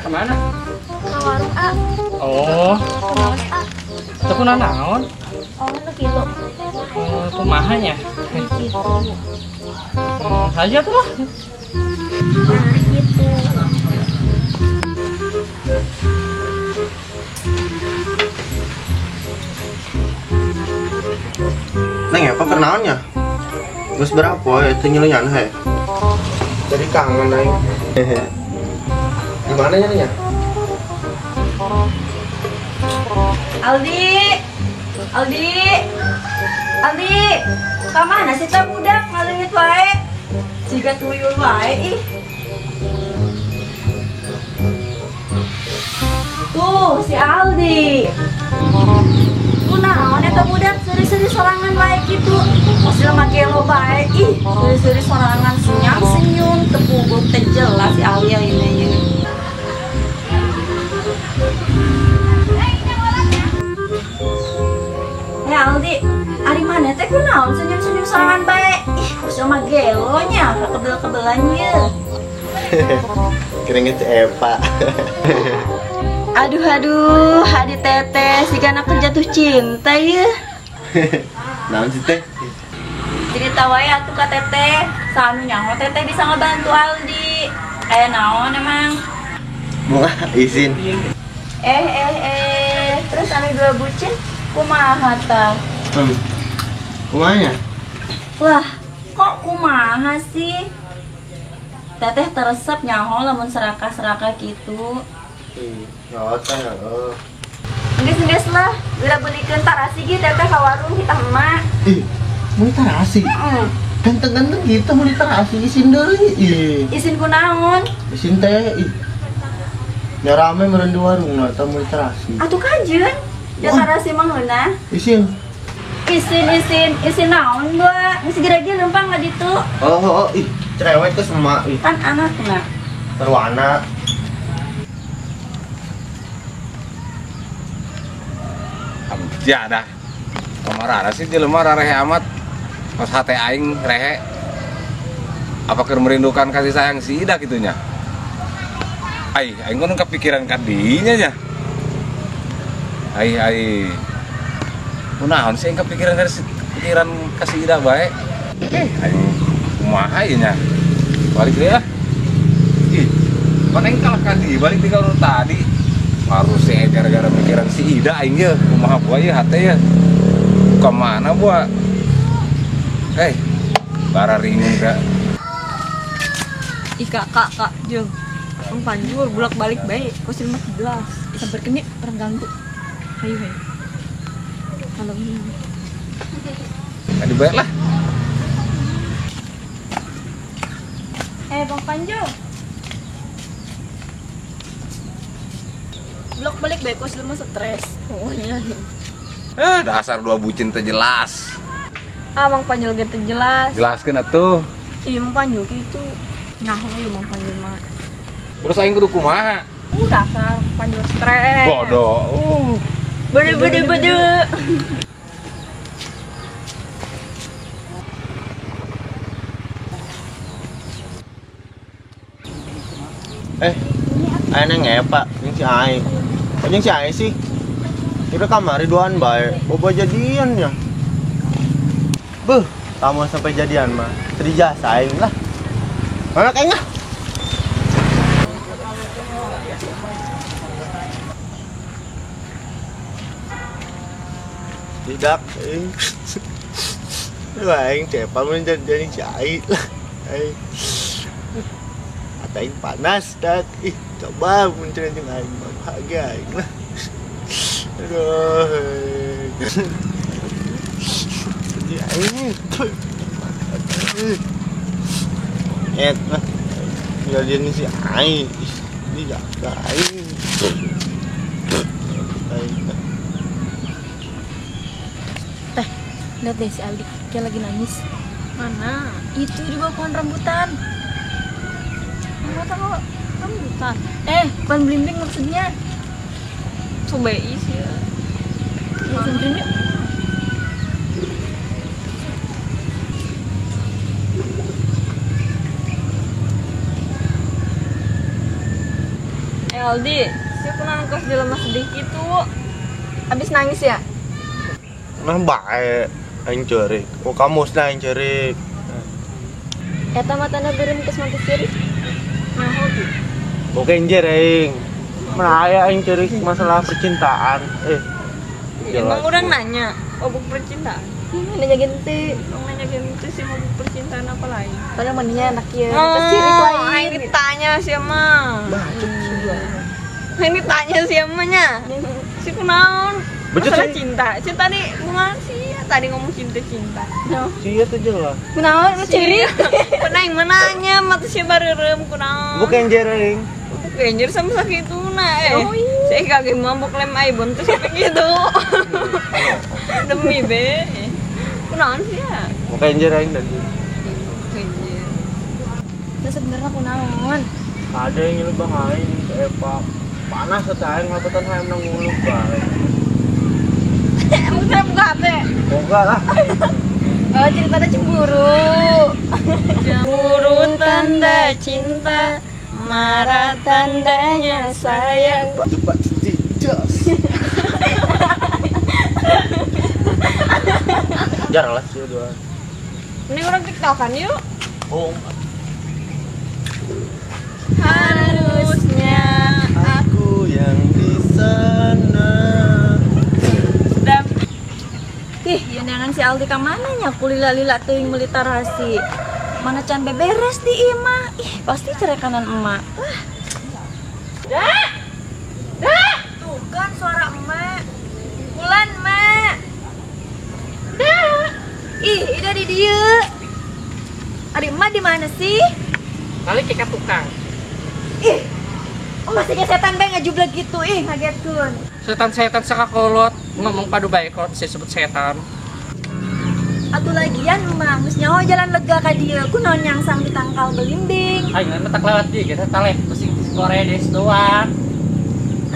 Kemana? Ke warung A. Oh. Kumaha A? Teu kunaon? Oh, nu kitu. Oh, kumaha nya? Gitu. Haja tuh lah. Nah, gitu. Neng apa kenaonnya? Geus berapa ya teu nyelenyan he? Jadi kangen aing. Gimana nya nya? Aldi. Aldi. Aldi. Ka mana sih teh budak ngaleungit wae? Jiga tuyul wae ih. Tuh si Aldi. Kunaon eta budak seuri-seuri sorangan wae kitu. Mosil make lo bae ih, seuri-seuri sorangan senyum-senyum teu puguh teh jelas si Aldi ini ieu. Ya Aldi, ari mana teh kunaon senyum-senyum sorangan bae? Ih, mosil mah gelo nya, kekebel-kebelan ye. Keringet Epa. Aduh aduh, hadi teteh si anak jatuh cinta ya. Naon sih teh? Cerita wae atuh ka teteh, sanu nyaho teteh bisa ngebantu Aldi. Aya naon emang? Bunga izin. Terus anu dua bucin kumaha tah? Kumahanya? Wah, kok kumaha sih? Teteh teresep nyaho lamun serakah-serakah gitu. Nggak teh, heeh. Geus-geus lah, geura beulikeun tarasi ge teteh ka warung kita emak. Ih, meuli tarasi? Heeh. Ganteng-ganteng gitu meuli tarasi isin deui. Ih. Isin kunaon? Isin teh ih. Nya rame meureun di warung na tah meuli tarasi. Atuh kajeun. Ya tarasi mah ngeunah. Isin. Isin naon gua? Geus geura ge leumpang ka ditu. Oh, ih, cerewet geus emak ih. Kan anakna. Terwana. Ya dah. Kamarana sih jelema rarehe amat. Pas hate aing rehe. Apa keur merindukan kasih sayang si Ida kitunya? Ai, aing kudu kepikiran ka dinya nya. Ai ai. Kunaon sih aing kepikiran pikiran ka si Ida bae? Aing kumaha ieu nya? Balik deui lah. Ih, pan aing kalah ka di balik di ka tadi. Harus sih gara-gara pikiran si Ida aing ye, kumaha buah ye hate ye. Ka mana buah? Bara ringung ka. Ih kak, jeung. Bang Panjul bolak-balik bae, kos mah jelas. Sampai kini orang ganggu. Hayu hayu. Kalau ini. Tadi bayar lah. Bang Panjul. Blok balik bae kos mah stres. Pokoknya. Dasar dua bucin teh jelas. Ah, Bang Panjul ge teh jelas. Jelaskeun atuh. Iya, Bang Panjul kitu. Nyaho ieu Bang Panjul mah. Terus aing kudu kumaha? Dasar Panjul stres. Bodoh. Bede bede bede. Aing neng Epa, jeung si Aing. Kok jeung si Aing sih? Udah kamari duaan bae, bobo jadian ya. Beuh, tamu sampai jadian mah. Teu dijasa aing lah. Mana kayaknya? Tidak, aing. Aing cepat mun jadi si Aing lah. Aing. Aing panas dak. Ih, coba mun cenah jeung aing mah bahagia aing lah. Aduh. Sedih aing. Et lah. Jadian si aing. Ini jaga aing. Teh, lihat deh si Aldi, dia lagi nangis. Mana? Itu di bawah pohon rambutan. Rambutan kok rambutan. Pohon belimbing maksudnya. Coba sih ya. Ya, samperin yuk. Aldi, si kunaon kos jelema sedih kitu. Abis nangis ya? Nah bae aing ceurik. Oh kamusna aing ceurik. Eta mah tanda beureum geus mantu ceurik. Nah, oke. Oke anjir aing. Mana aya aing ceurik masalah percintaan. Emang orang nanya, mabuk percintaan. Nanya gente, nanya gente sih mabuk percintaan apa lagi? Padahal mandinya enak ya. Oh, aing ditanya sih mah. Aing ditanya sih emangnya. Si kunaon? Masalah cinta. Cinta tadi bukan sih, tadi ngomong cinta-cinta. Sia tuh jelas. Kunaon lu ceurik? Pernah yang menanya mata si bareureum kunaon? Bukan jering. Bukan sama sakituna eh. Oh, iya. Saya kagak mabuk lem aibon tuh sampai gitu. Demi be. Kunaon sih ya? Bukan jering tadi. Nah sebenarnya kunaon? Ada yang lebih aing ke Eva. Panas eta aing ngapetan hayam nang nguluk bae. Emang saya buka HP? Enggak lah. Oh, ceritanya cemburu. Cemburu tanda cinta, marah tandanya sayang. Cepat jos. Jarang lah sih dua. Ini orang TikTokan yuk. Oh. Harusnya aku yang di sana. Ih, yangan si Aldi ka mana nya kulila-lila teuing meuli tarasi. Mana can beberes di imah. Ih, pasti cerekanan emak. Wah. Dah. Dah. Tuh kan suara emak. Bulan, Mak. Dah. Ih, ida di dieu. Ari emak di mana sih? Balik ke tukang. Ih. Oh, masih ke setan bae ngajublek gitu. Ih, ngagetkeun. Setan-setan sakakolot ngomong padu bae kolot saya sebut setan. Atuh lagian emak geus nyaho jalan lega ka dieu kunaon nyangsang di tangkal belimbing. Aing mah tak lewat dieu ge taleh pusing koredes doang.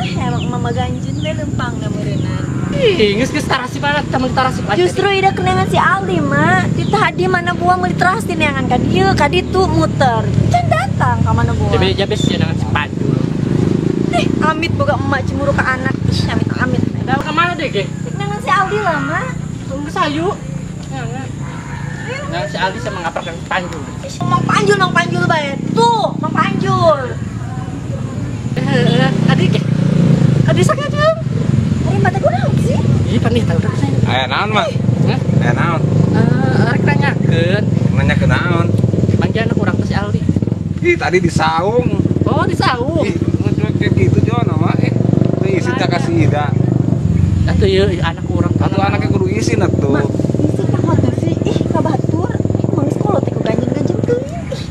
Emang emak mah ganjeun we lempang da meureunan. Ih, geus geus tarasi banget teh meuli tarasi. Justru ida kenangan si Aldi mah di tadi mana buah meuli tarasi neangan ka dieu ka ditu muter. Can datang ka mana buah. Jabe-jabe sih dengan si Padul. Ih, amit boga emak cemburu ka anak. Ih, amit-amit. Da ka mana deh ge? Kenangan si Aldi lah mah. Tunggu sayu. Nah, si Aldi sama ngaprakan Panjul. Mang Panjul bae. Tuh, Mang Panjul. Tadi ge. Adi sakit jeung. Ari mata kunaon sih? Ih, panih tahu dah. Aya naon, Mang? Hah? Aya naon? Rek nanyakeun. Nanyakeun naon? Mangga anak urang teh si Aldi. Ih, tadi di saung. Oh, di saung. Ih, kayak gitu Jon mah. Teu isin tak kasih Ida. Atuh ieu anak urang. Atuh anaknya kudu isin atuh. Isin ka hotel sih. Ih, ka batur. Mangis kolot teh ku ganjen-ganjen teuing. Ih.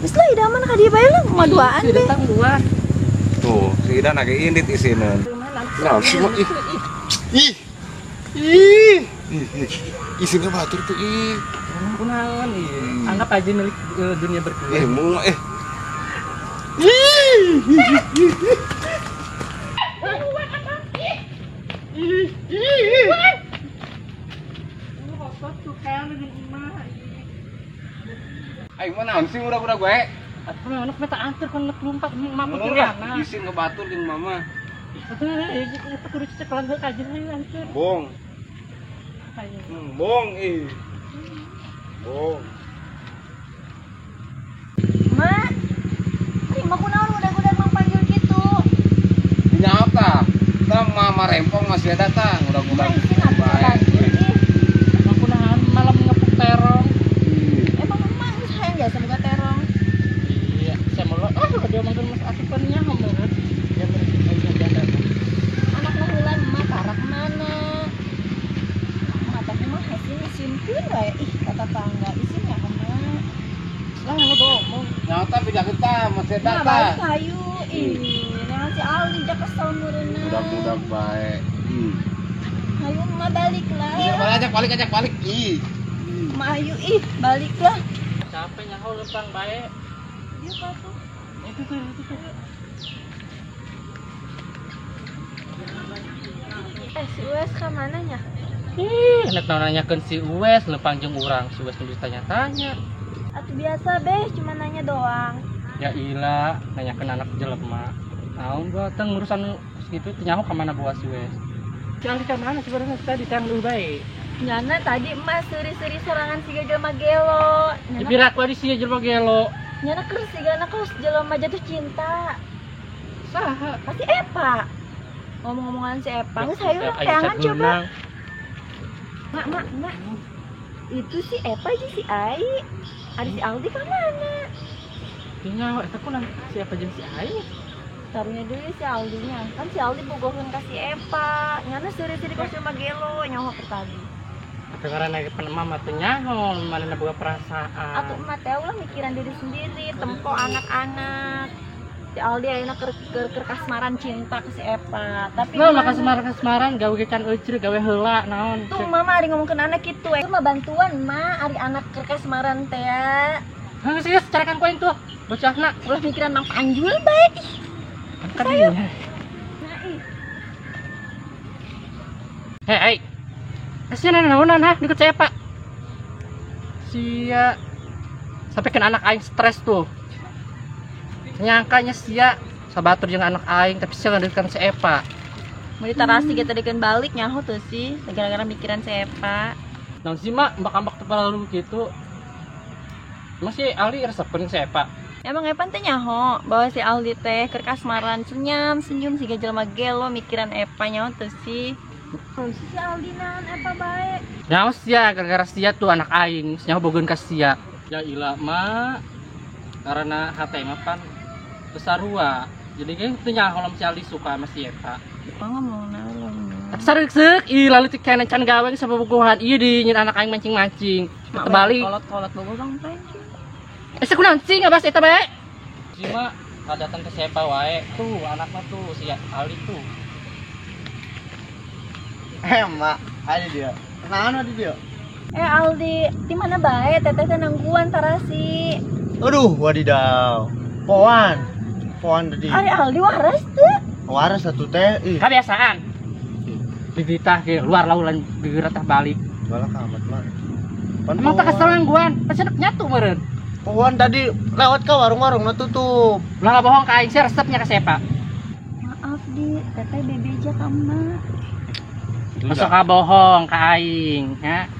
Geus lah Ida mah ka dieu bae lah, maduaan Ih, be. datang dua. Tuh, si Ida nage indit isineun. Nah, sih mah ih. Ih. Ih. Ih. Isinnya batur tuh ih. Kunaon ih. Anggap aja milik dunia berdua. Eh, mu eh. Aing mah naon sih udah-udah gue. Atuh anak meta anter kon lompat emak Ngomong kudu lah, mana. isin ngebatur jeung mama. Atuh eta kudu cecekelan heuk aja hayu anter. Bong. Hayu. Bong ih. Bong. Mak. Ari mah kunaon udah-udah Mang Panjul kitu. Nya apa? Tah mama rempong masih datang udah-udah. Mah isin atuh ka batur ih. Emang kunaon malam ngepuk terong. Emang emak geus hayang jasa boga terong. Iya, saya mau ah udah diomongkeun Mas Asupan nya ngomong. Ya bener. Anak mah heula emak tarak mana? Mata mah hasil isinkeun wae. Ih, kata tangga isin ya emak. Lah ngomong. Nyata bijak kita masih Nah, balik datang. hayu. Ih, neangan si Aldi ja kesel meureunna. Budak-budak bae. Ih. Hayu emak balik lah. Balik ajak balik ajak balik. Ih. Emak hayu ih, balik lah. Capek nyaho lempang bae. Dia patuh. Itu tuh, itu tuh. Si Uwes ka mana nya? Ih, nek nanyakeun si Uwes lempang jeung urang, si Uwes nu ditanya-tanya. Atuh biasa beh, cuma nanya doang. Ya ilah, nanyakeun anak jelema. Naon gua teng urusan segitu teu nyaho ka mana buah si wes. Si Aldi ka mana sebenarnya tadi tang leuwih bae. Nyana tadi emak seuri-seuri sorangan siga jelema gelo. Nyana ku di siga jelema gelo. Nyana keur sigana kos jelema jatuh cinta. Saha? Pasti Epa. Ngomong-ngomongan si Epa, geus hayu lah teangan coba. Mak, mak, mak. Itu si Epa jeung si Ai. Ada si Aldi ka mana? Teu nyaho eta kunaon si Epa jeung si Ai? Taruhnya dulu si Aldinya. Kan si Aldi bogoheun ka si Epa. Nyana seuri-seuri kos jelema gelo nyaho keur tadi. Atuh ngaranna ge pan emak mah teu nyaho manehna boga perasaan. Atuh emak teh ulah mikiran diri sendiri, tempo anak-anak. Si Aldi ayeuna keur kasmaran cinta ke si Epa. Tapi nah, mah kasmaran gawe ge can eucreuh gawe heula naon. Tuh mama ari ngomongkeun anak kitu. Itu mah bantuan mah ari anak keur kasmaran teh. Heuh geus carekan ku aing tuh. Bocahna ulah mikiran Mang Panjul bae. Kan nah, ih. Hei, ai. Kasihan naonan ha deket si Epa. Sia sampai kan anak aing stres tuh. Nyangkanya sia sabatur jeung anak aing tapi sia ngadeukeutan si Epa. Mun ditarasi ge tadi keun balik nyaho teu sih gara-gara mikiran si Epa. Naon sih mak ambak-ambak teu gitu. Emang si Aldi resepeun si Epa. Emang Epa teh nyaho bahwa si Aldi teh keur kasmaran senyum-senyum siga jelema gelo mikiran Epa nyaho teu sih. Si Aldi naon Epa bae. Nyaho sia gara-gara sia tuh anak aing nyaho bogoheun ka sia. Ya ilah mak karena hate mah pan besarua. Jadi ge teu nyaho lamun si Aldi suka sama si Epa. Epa ngomong naon. Sareuk-seuk ih lalu teh kana can gawe geus sabogohan ieu di nyin anak aing mancing-mancing. Terbalik. Kolot-kolot bogoh Bang Panjul. Kunaon sih ngabahas eta bae? Si mah datang ke siapa wae. Tuh anak mah tuh si Aldi tuh. Mak, ada dia. Naon ada dia? Aldi, di mana bae teteh teh nangguan tarasi. Aduh, wadidaw. Poan. Poan tadi. Ari Aldi waras teu? Waras atuh teh. Ih. Kabiasaan. Dititah ke luar laulan digeretah balik. Galak amat, Mak. Emang tak kesel nangguan, pasti nyatu meureun. Poan tadi lewat ke warung-warung nah tutup. Lah nggak bohong ka aing sih resepnya ke siapa? Maaf di, teteh bebeja ka emak. Masa ka bohong ka aing, ya.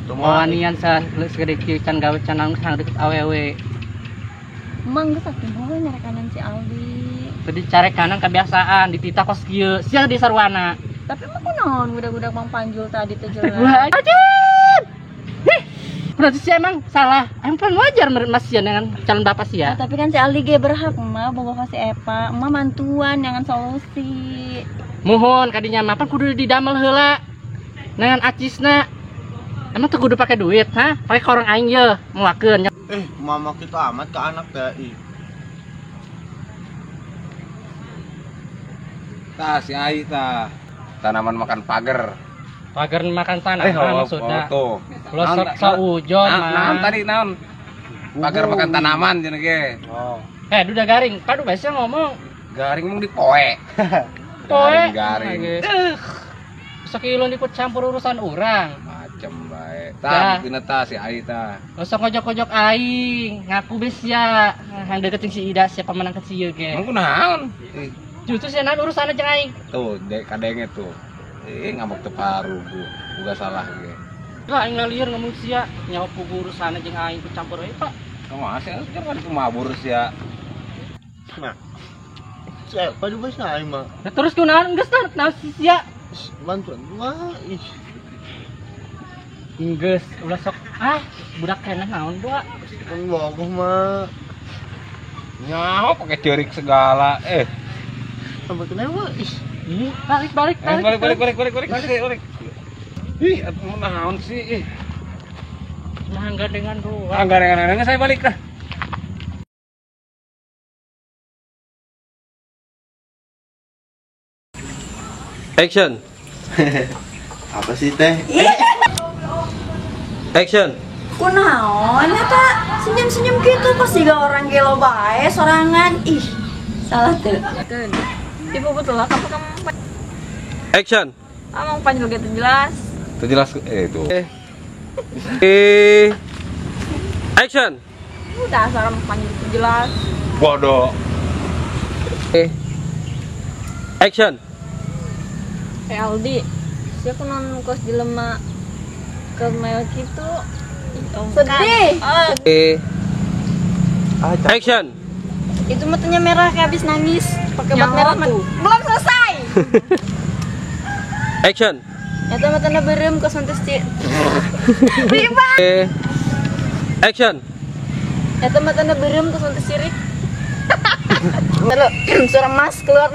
Wanian segede kieu can gawe can naon sang deket awewe. Emang geus atuh bohong nyarekanan si Aldi. Tadi carekanan kebiasaan dititah kos kieu, sia di sarwana. Tapi emang kunaon budak-budak Mang Panjul tadi teh jelas. Berarti sih emang salah. Emang kan wajar Mas Sia dengan calon bapak sih ya. Nah, tapi kan si Aldi ge berhak emak bogoh ka si Epa. Emak mantuan jangan solusi. Mohon kadinya mah pan kudu didamel heula. Dengan acisna. Emang tuh kudu pakai duit, ha? Pakai korong aing ye, muakeun. Mama kita amat ke anak dai. Tah si Ai tah. Tanaman makan pagar. Pagar makan tanah maksudnya. Oh, tuh. Lo saujon mah. Naon tadi naon? Pagar makan tanaman cenah ge. Oh. Duda garing. Padu biasa ngomong. Garing mung dipoe. Poe. Garing. Sok ilun ikut campur urusan urang. Macem bae. Tah buktina tah si Ai tah. Sok ngojok-ngojok aing, ngaku geus sia. Hang deketin si Ida siapa menang ke sieu ge. Emang kunaon? Justru sia naon urusan jeung aing. Tuh, dek kadenge tuh. Ngambek teu paru bu, buka salah ge. Lah aing lalieur ngomong sia, nyaho pugu urusana jeung aing ku campur we, Pak. Kumaha sih kan mabur sia. Nah. Sia, padu bae aing mah. Nah, terus kunaon geus tah naon si sia? Bantuan mah ih. Geus ulah sok ah budak keneh naon doa. Kan bogoh mah. Nyaho pakai ceurik segala. Sampai keneh mah ih. Ih, balik balik balik balik balik balik balik balik balik. Ih, atuh naon sih? Ih. Nah, gandengan doang. Gandengan saya balik lah. Action. Apa sih teh? Action. Kunaon eta senyum-senyum gitu kok siga orang gelo bae sorangan. Ih, salah teu. Ibu betul lah kamu kamu. Action. Amang Panjul gitu jelas. Jelas itu. Action. Udah saran Panjul itu jelas. Bodoh. Action. Eh Aldi, sia kunaon kos jelema keur mael kitu? Sedih. Action. Itu matanya merah kayak habis nangis. Pakai bat merah tuh. Belum selesai. Action. Eta matana beureum kos mantus ci. Action. Eta matana beureum kos mantus sirik. Lalu suara mas keluar.